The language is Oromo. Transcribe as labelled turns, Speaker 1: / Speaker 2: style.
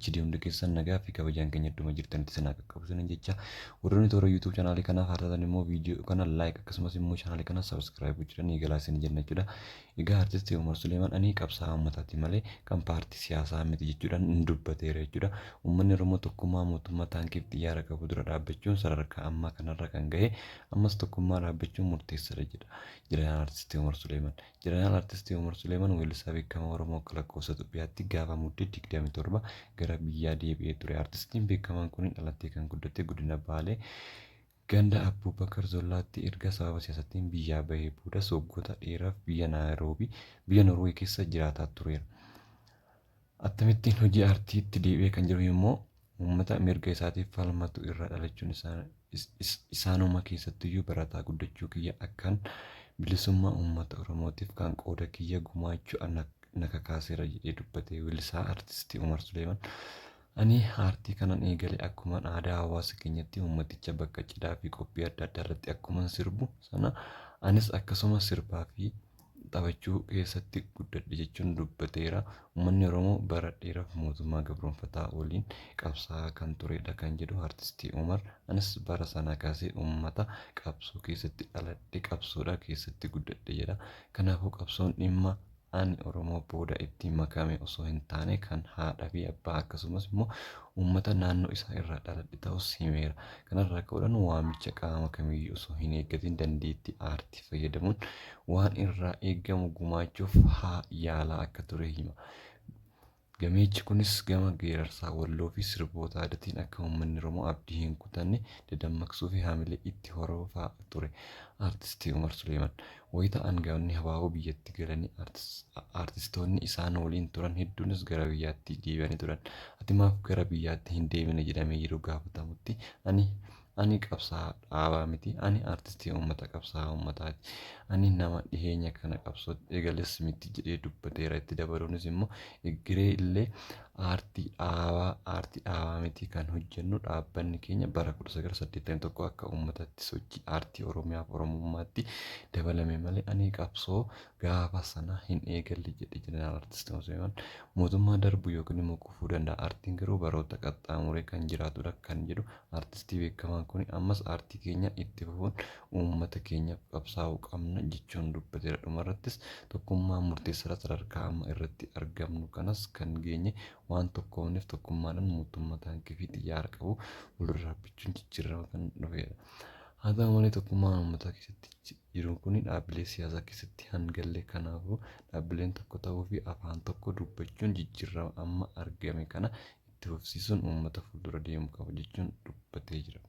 Speaker 1: HD hundi keessan nagaa fi kabajaan keenya idduma jirtanitti isin haa qaqqabu isinin jecha. Warroonni toora YouTube chaanaalii kanaaf haaraa taatan immoo viidiyoo kana like akkasumas immoo chaanaalii kana subscribe gochuudhaan eegalaa isin jenna jechuudha. Egaa artisti Umar Suleeman ani qabsaa'aa uummataati malee kan paartii siyaasaa miti jechuudhaan dubbateera jechuudha. Uummanni Oromoo tokkummaa mootummaa taankii fi xiyyaara qabu dura dhaabbachuun sadarkaa ammaa kanarra kan gahe ammas tokkummaa dhaabbachuun murteessadha jedha Jeneraal Artisti Umar Suleeman. Jeneraal Artisti Umar Suleeman weellisaa beekamaa Oromoo akka lakkoofsa Itoophiyaatti gaafa Muddee 27 gara biyyaa deebi'ee ture. Artistiin beekamaan kun dhalatee kan guddate godina Baalee ganda Abbuubakar Zollaatti erga sababa siyaasatiin biyyaa bahee boodas waggoota dheeraaf biyya Naayiroobii biyya Norwee keessa jiraataa tureera. Akkamittiin hojii aartiitti deebi'ee kan jiru immoo uummata mirga isaatiif falmatu irraa dhalachuun isaanuma keessattiyyuu barataa guddachuu kiyya akkan bilisummaa uummata Oromootiif kan qooda kiyya gumaachuu na kakaaseera jedhee dubbate weellisaa artisti Umar Suleeman. Ani aartii kanan eegale akkuman aadaa hawaasa keenyatti uummaticha bakka cidhaa fi qophii adda addaa irratti akkuman sirbu sana anis akkasuma sirbaa fi taphachuu keessatti guddadhe jechuun dubbateera. Uummanni Oromoo bara dheeraaf mootummaa gabroomfataa waliin qabsaa'aa kan turedha kan jedhu Artisti Umar, anis bara sanaa kaasee uummata qabsoo keessatti dhaladhe qabsoodha keessatti guddadhe jedha. Kanaafuu qabsoon dhimma ani Oromoo booda itti makame osoo hin taane kan haadha fi abbaa akkasumas immoo uummata naannoo isaa irraa dhaladhe ta'us himeera. Kanarraa ka'uudhaan waamicha qaama kamiyyuu osoo hin eeggatiin dandeettii aartii fayyadamuun waan irraa eegamu gumaachuuf haa yaalaa akka ture hima. Gameechi kunis gama geerarsaa walloo fi sirboota aadaatiin akka uummanni Oromoo abdii hin kutanne dadammaqsuu fi haamilee itti horuu fa'a ture. Artisti Umar Suleeman. Wayita aanga'oonni Habaaboo biyyatti galanii artistoonni isaan waliin turan hedduunis gara biyyaatti deebi'anii turan. Ati maaf gara biyyaatti hin deebine jedhamee yeroo gaafatamutti ani Ani qabsaa'aa dhaabaa miti. Ani artistii uummata qabsaa'aa uummataati. Ani nama dhiheenya kana qabsootti eegales miti jedhee dubbateera. Itti dabaluunis immoo egeree illee aartii dhaabaa aartii dhaabaa miti kan hojjennu dhaabbanni keenya bara 1981 akka uummataatti sochii aartii Oromiyaaf Oromummaatti dabalame malee ani qabsoo gaafa sana hin eegalle jedhe Jeneraal Artist Musliimaan. Mootummaa darbu yookiin immoo kufuu danda'a. Aartiin garuu baroota qaxxaamuree kan jiraatudha kan jedhu Artistii beekamaan kuni ammas aartii keenya itti fufuun uummata keenyaaf qabsaa'uu qabna jechuun dubbateera. Dhumarrattis tokkummaan murteessaadha sadarkaa amma irratti argamnu kanas kan geenye waan tokkoomneef tokkummaadhaan mootummaa taankii fi xiyyaara qabu fuuldura dhaabbachuun jijjiirama kan dhufeedha. Haa ta'u malee tokkummaan uummataa keessatti jiru kuni dhaabbilee siyaasaa keessatti hangalle kanaafuu dhaabbileen tokko ta'uu fi afaan tokko dubbachuun jijjiirama amma argame kana itti fufsiisuun uummata fuuldura deemuu qaba jechuun dubbatee jira.